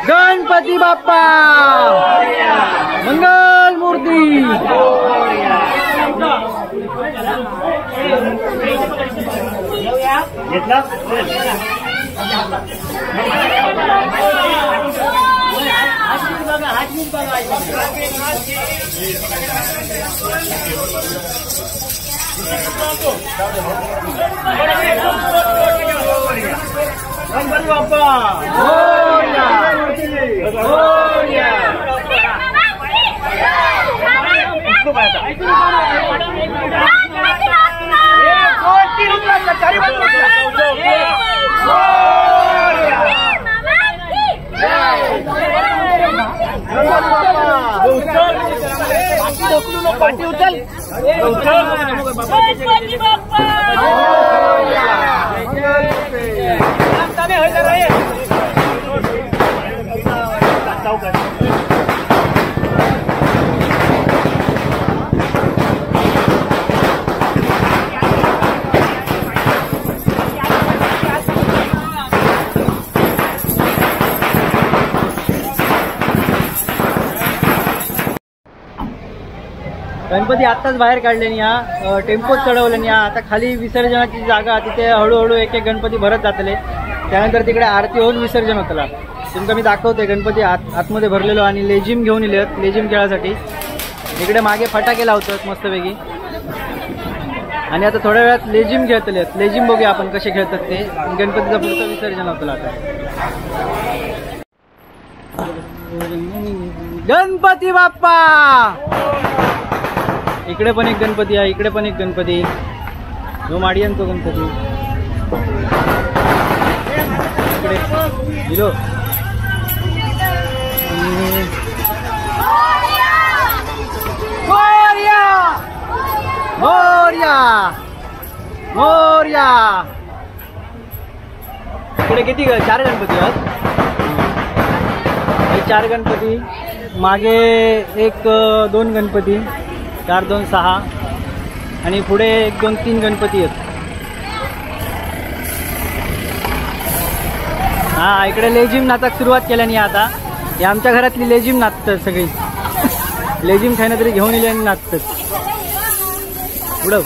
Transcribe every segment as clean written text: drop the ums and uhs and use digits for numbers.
गणपती बाप्पा मंगल मूर्ती। गणपती बाप्पा मोरया। पाटी उचल। गणपती बाप्पा गणपती आत्ताच बाहेर काढले या टेम्पोत चढवले या। आता खाली विसर्जनाची जागा तिथे हळूहळू एक एक गणपती भरत जातले, त्यानंतर तिकडे आरती होऊन विसर्जन होतला। तुमका मी दाखवते गणपती आतमध्ये भरलेलो आणि लेझिम घेऊन इलेत लेझिम खेळासाठी। इकडे मागे फटाके लावतात मस्तपैकी आणि आता थोड्या वेळात लेझिम खेळतले। लेझिम बघूया आपण कसे खेळतात ते। गणपतीचं पुढचं विसर्जन होतला आता। गणपती बाप्पा। इकडे पण एक गणपती आहे, इकडे पण एक गणपती, जो माडियांचो गणपती इकडे दिलो। मोरया मोरया मोरया। इकडे किती चार गणपती आहेत, चार गणपती, मागे एक दोन गणपती, 4 2 6 आणि पुढे 1 2 3 गणपती आहेत। हा इकडे लेझिम नाचाक सुरुवात केल्याने आता हे आमच्या घरातली लेझिम नाचतात सगळी। लेझिम खायना तरी घेऊन येले आणि नाचतात। उडव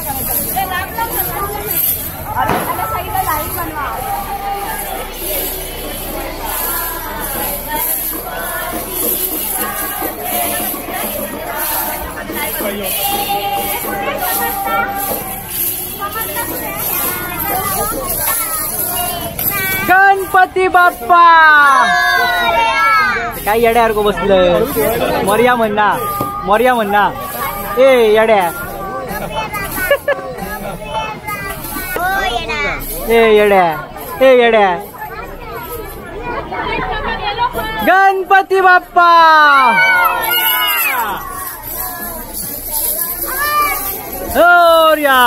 गणपती बाप्पा। काय येड्यासारखं बसलं, मोरया म्हणना मोरया म्हणना, ए येड्या ए येड्या ए येड्या। गणपती बाप्पा मोरया।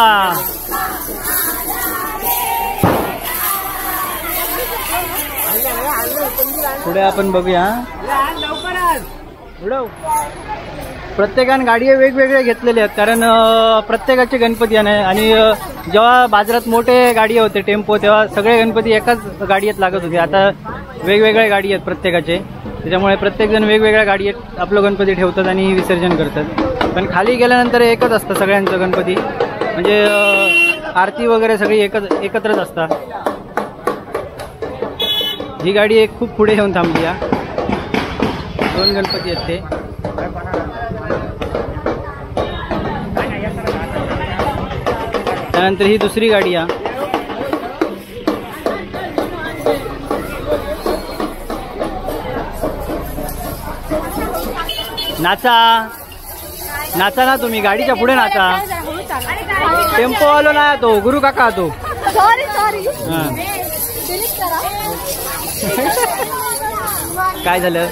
पुढे आपण बघूया। प्रत्येकाने गाडी वेगवेगळे घेतलेले आहेत कारण प्रत्येकाचे गणपती आहे आणि जेव्हा बाजारात मोठे गाडी होते टेम्पो तेव्हा सगळे गणपती एकाच गाडीत लागत होते। आता वेगवेगळ्या गाडी आहेत प्रत्येकाचे, त्याच्यामुळे प्रत्येकजण वेगवेगळ्या गाडीत आपलं गणपती ठेवतात आणि विसर्जन करतात। पण खाली गेल्यानंतर एकच असतं सगळ्यांचं गणपती, म्हणजे आरती वगैरे सगळी एकत्रच असतात। ही गाडी एक खूप पुढे येऊन थांबली आहे, दोन गणपती आहेत ते। त्यानंतर ही दुसरी गाडी आहे। नाचा नाचा ना तुम्ही गाडीच्या पुढे नाचा। टेम्पो आलो ना तो गुरु काका तो। Sorry sorry. काय झालं?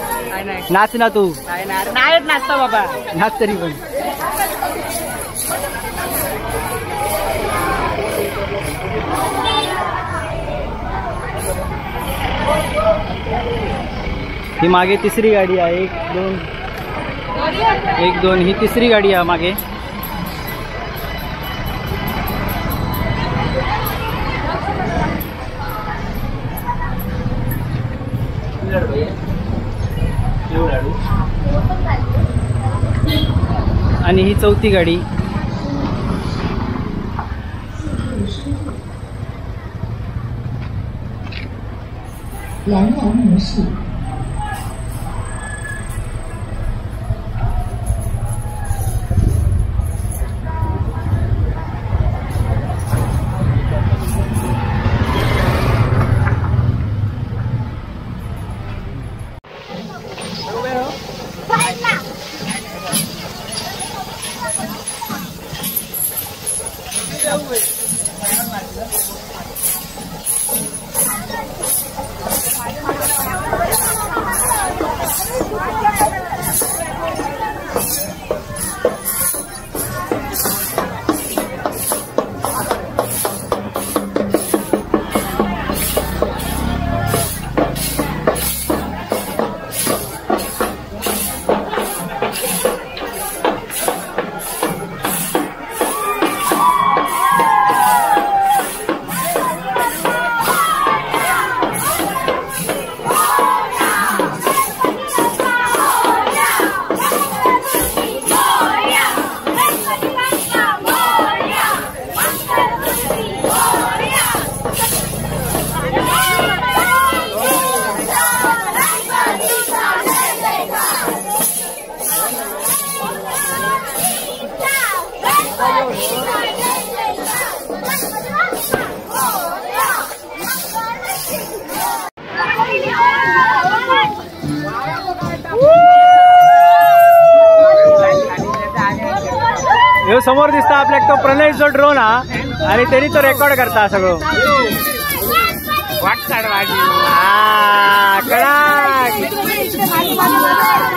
नाच ना तू। नाही नाचता बाबा, नाच तरी पण। ही मागे तिसरी गाडी आहे, 1 2 1 2 ही तिसरी गाडी आहे मागे। ही चौथी गाडी. ह्यो समोर दिसता आपल्याक तो प्रणयचो ड्रोन हा आणि त्यांनी तो रेकॉर्ड करता सगळं. कडक.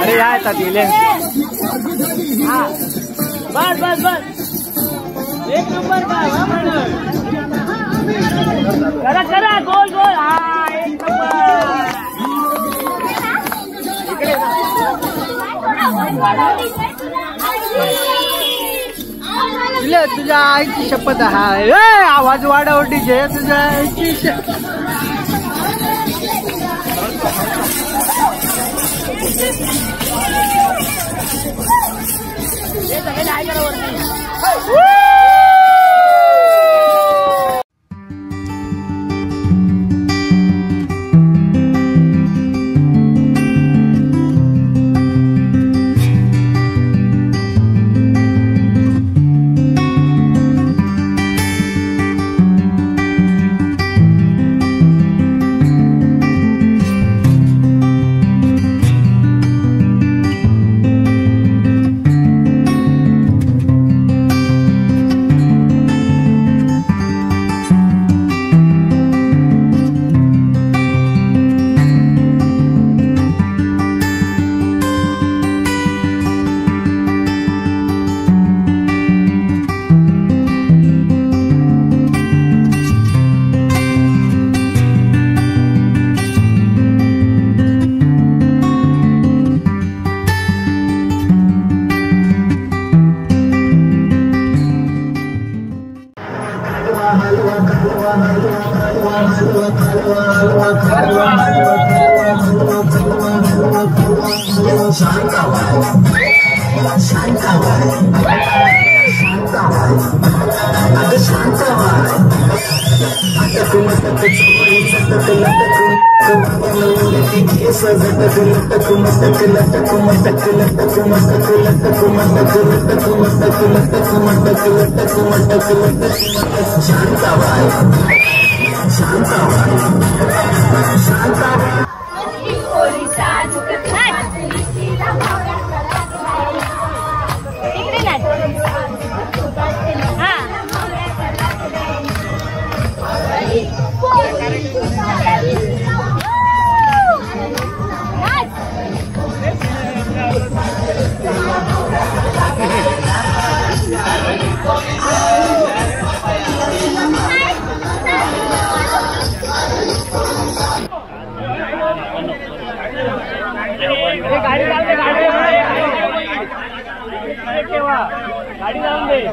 अरे या येतात बस बस बस एक नंबर करा करा गोल गोल. हा एक नंबर. तुझ्या आईची शपथ आहे. आवाज वाढव डीजे. तुझ्या आईची गाडी लावून दे.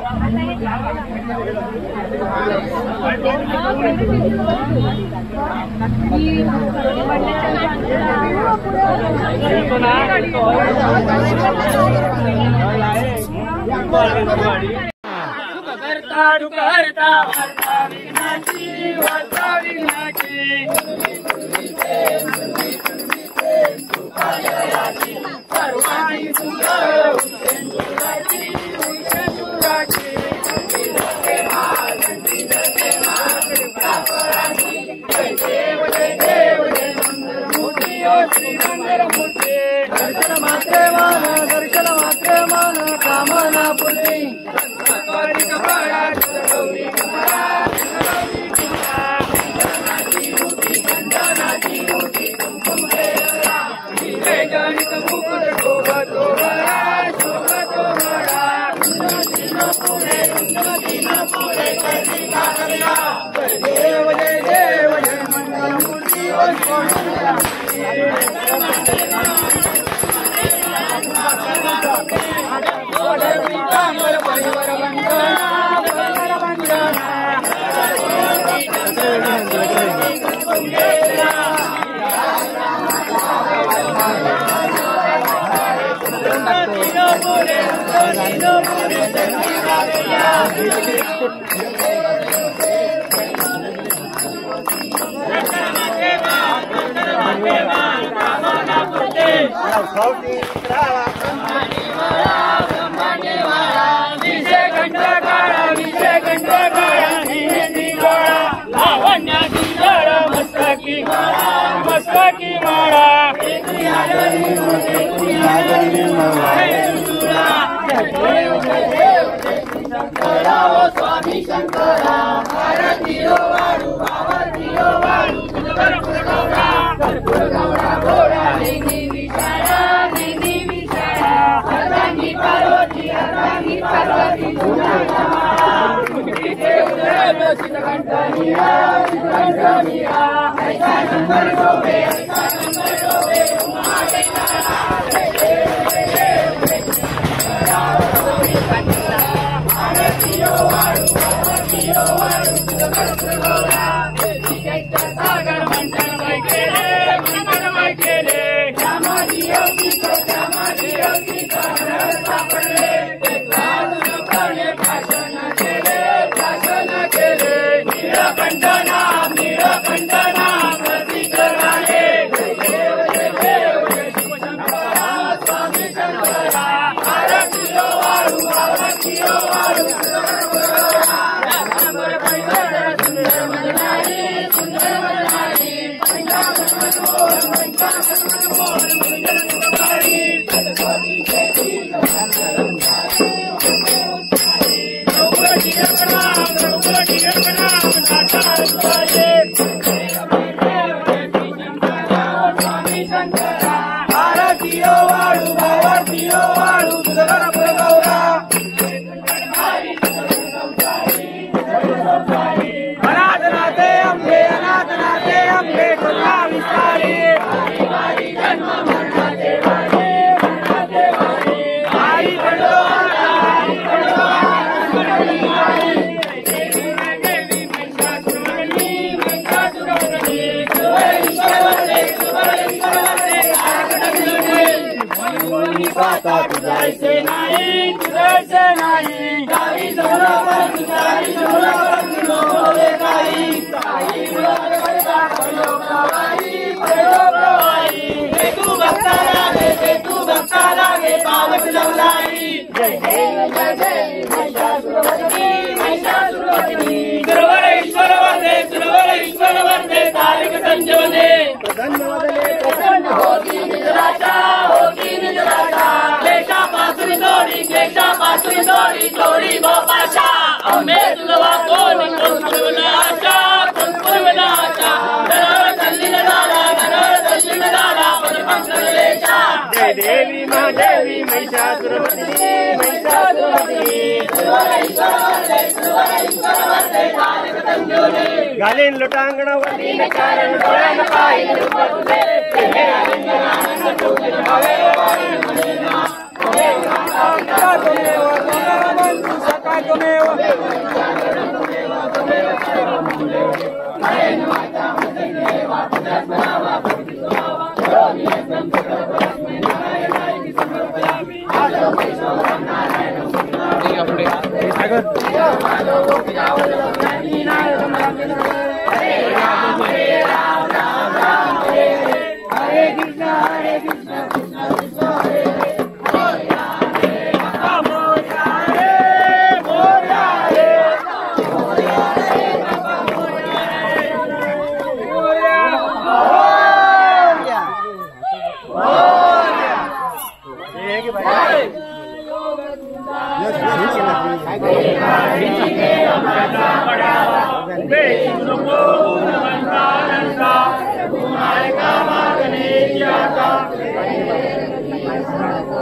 घालीन लोटांगणावरती नारायण।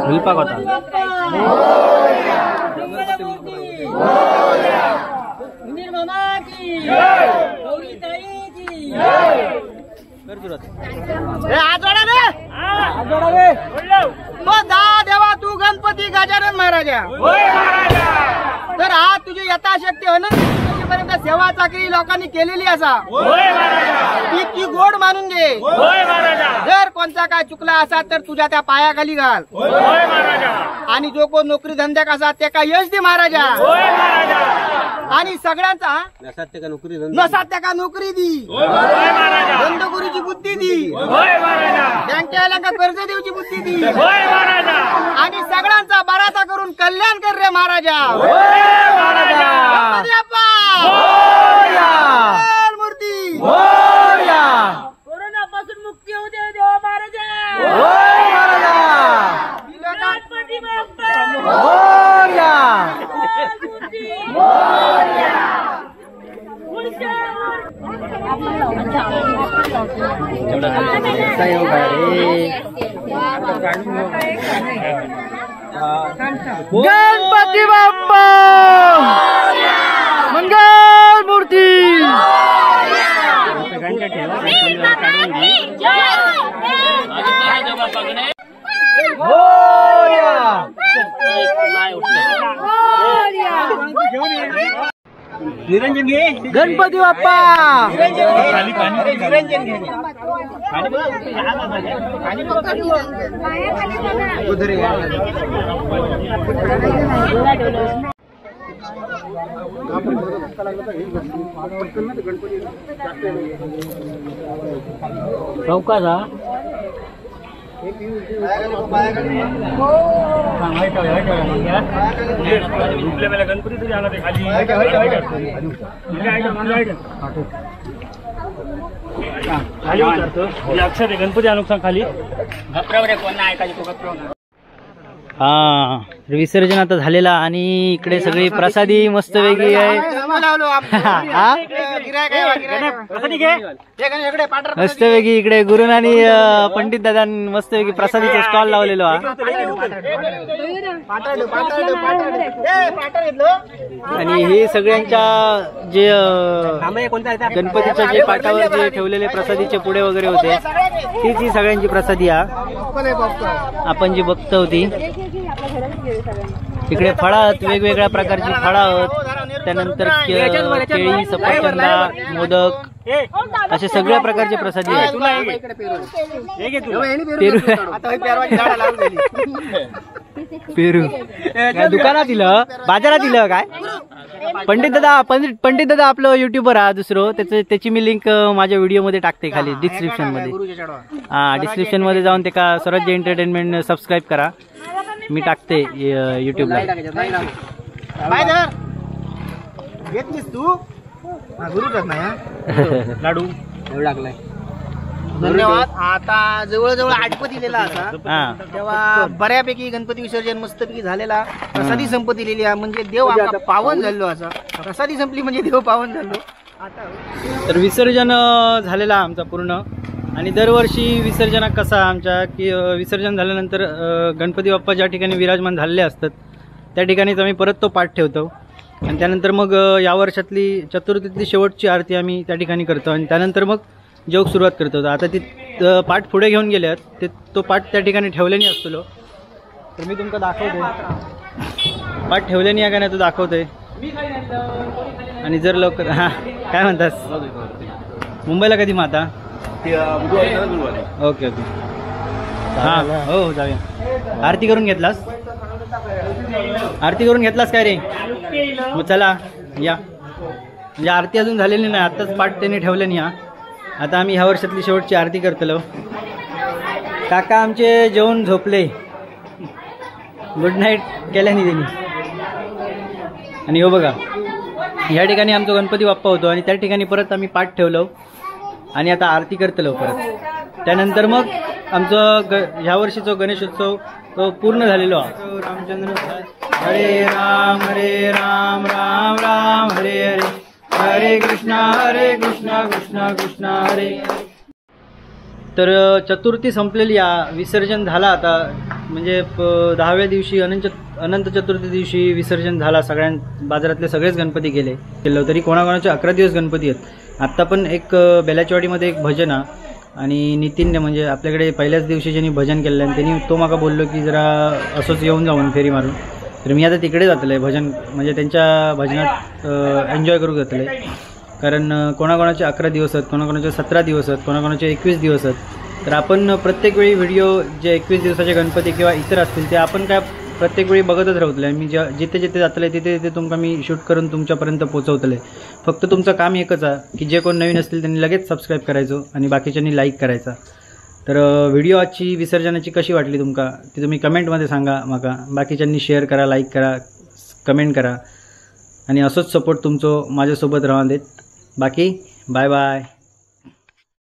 हुलपाक होता. देवा तू गणपती गजानन महाराजा, तर आज तुझी यथाशक्ती अनंत सेवा चाकरी लोकांनी केलेली असा, ती ती गोड मानून घे. जर कोणता काय चुकला असा तर तुझ्या त्या पायाखाली घाल, आणि जो कोण नोकरी धंद्याक असा ते काय यश दे महाराजा, आणि सगळ्यांचा नसा त्या नोकरी दी, बंदगुरूची बुद्धी दी, बँकेवाल्यांका कर्ज देऊची बुद्धी दी, आणि सगळ्यांचा बराचा करून कल्याण कर रे महाराजा. मूर्ती कोरोना पासून मुक्ती होऊ दे देवा महाराजा. गणपती बाप्पा गणपती बाप्पा मंगल मूर्ती. निरंजन घे गणपती बाप्पा. निरंजन घे. चौकाचा गणपती तरी आला ते खाली खाली उतरतो. लक्षात आहे गणपती अनुसार खाली. हा विसर्जन आता झालेला आणि इकडे सगळी प्रसादी मस्त वेगळी आहे. मस्त वेगळी इकडे गुरुन आणि पंडित दादा मस्त वेगळी प्रसादीचा स्टॉल लावलेलो. आणि हे सगळ्यांच्या जे गणपतीच्या जे पाटावर जे ठेवलेले प्रसादीचे पुढे वगैरे होते तीच ही सगळ्यांची प्रसादी हा आपण जी बघतो होती. इकडे फळं आहेत, वेगवेगळ्या प्रकारची फळं आहेत, त्यानंतर केळी, सफरचंदा, मोदक असे सगळ्या प्रकारचे प्रसादी आहेत. पेरू पेरू दुकानात दिलं, बाजारात दिलं काय? पंडित दादा, पंडित दादा आपलं युट्यूबर हा दुसरं, त्याची मी लिंक माझ्या व्हिडिओ मध्ये टाकते खाली डिस्क्रिप्शन मध्ये. हा डिस्क्रिप्शन मध्ये जाऊन ते का स्वराज्य एंटरटेनमेंट सबस्क्राईब करा, मी टाकते युट्यूबला. लाडू लागलाय. धन्यवाद. आता जवळजवळ आठवत दिलेला असा तेव्हा बऱ्यापैकी गणपती विसर्जन मस्तपैकी झालेला, प्रसादी संपत दिलेली, म्हणजे देव आमका पावन झालो असा. प्रसादी संपली म्हणजे देव पावन झालो. आता तर विसर्जन झालेला आमचा पूर्ण. आणि दरवर्षी विसर्जनात कसा आमच्या की विसर्जन झाल्यानंतर गणपती बाप्पा ज्या ठिकाणी विराजमान झालेले असतात त्या ठिकाणीच आम्ही परत तो पाठ ठेवतो. आणि त्यानंतर मग या वर्षातली चतुर्थीतली शेवटची आरती आम्ही त्या ठिकाणी करतो आणि त्यानंतर मग जोग सुरुवात करतो. आता ती पाठ पुढे घेऊन गेल्यात, ते तो पाठ त्या ठिकाणी ठेवल्याने असतो. तर मी तुमका दाखवते पाठ ठेवल्याने आहे का नाही तो दाखवते. आणि जर लवकर हां काय म्हणतास मुंबईला कधी माता? ओके ओके हां हो हो जाऊया. आरती करून घेतलास? आरती करून घेतलास काय रे? मग चला या म्हणजे आरती अजून झालेली नाही, आत्ताच पाठ त्यांनी ठेवले नाही. हा आता आम्ही ह्या वर्षातली शेवटची आरती करतलो. काका आमचे जेवण झोपले, गुड नाईट केल्या नाही त्यांनी. आणि हो बघा ह्या ठिकाणी आमचा गणपती बाप्पा होतो आणि त्या ठिकाणी परत आम्ही पाठ ठेवलो आणि आता आरती करतलो परत. त्यानंतर मग आमचं ह्या वर्षीचा गणेशोत्सव तो पूर्ण झालेलो आहे. रामचंद्र हरे राम हरे राम राम राम हरे हरे, हरे कृष्णा हरे कृष्णा कृष्णा कृष्णा हरे. तर चतुर्थी संपलेली, विसर्जन झाला आता म्हणजे 10व्या दिवशी अनंत चतुर्थी दिवशी विसर्जन झाला. सगळ्यां बाजारातले सगळेच गणपती गेले. तरी कोणाकोणाचे 11 दिवस गणपती आहेत. आत्ता पण एक बेलाचवाडीमध्ये एक भजन आहे आणि नितीनने म्हणजे आपल्याकडे पहिल्याच दिवशी ज्यांनी भजन केलं आणि त्यांनी तो माका बोललो की जरा असंच येऊन जाऊन फेरी मारून, तर मी आता तिकडे जातलं आहे भजन म्हणजे त्यांच्या भजनात एन्जॉय करू जातलं आहे. कारण कोणाकोणाचे 11 दिवस आहेत, कोणाकोणाचे 17 दिवस आहेत, कोणाकोणाचे 21 दिवस आहेत. तर आपण प्रत्येक वेळी व्हिडिओ जे 21 दिवसाचे गणपती किंवा इतर असतील ते आपण काय प्रत्येक वेळी बघतच राहतले. मी जिथे जिथे जातले तिथे तिथे तुमका मी शूट करून तुमच्यापर्यंत पोचवतले. फक्त तुमचं काम एकच आहे की जे कोण नवीन असतील त्यांनी लगेच सबस्क्राईब करायचो आणि बाकीच्यांनी लाईक करायचा. तर व्हिडिओ आजची विसर्जनाची कशी वाटली तुमका ती तुम्ही कमेंटमध्ये सांगा माका. बाकीच्यांनी शेअर करा, लाईक करा, कमेंट करा आणि असंच सपोर्ट तुमचो माझ्यासोबत राहून देत. बाकी बाय बाय.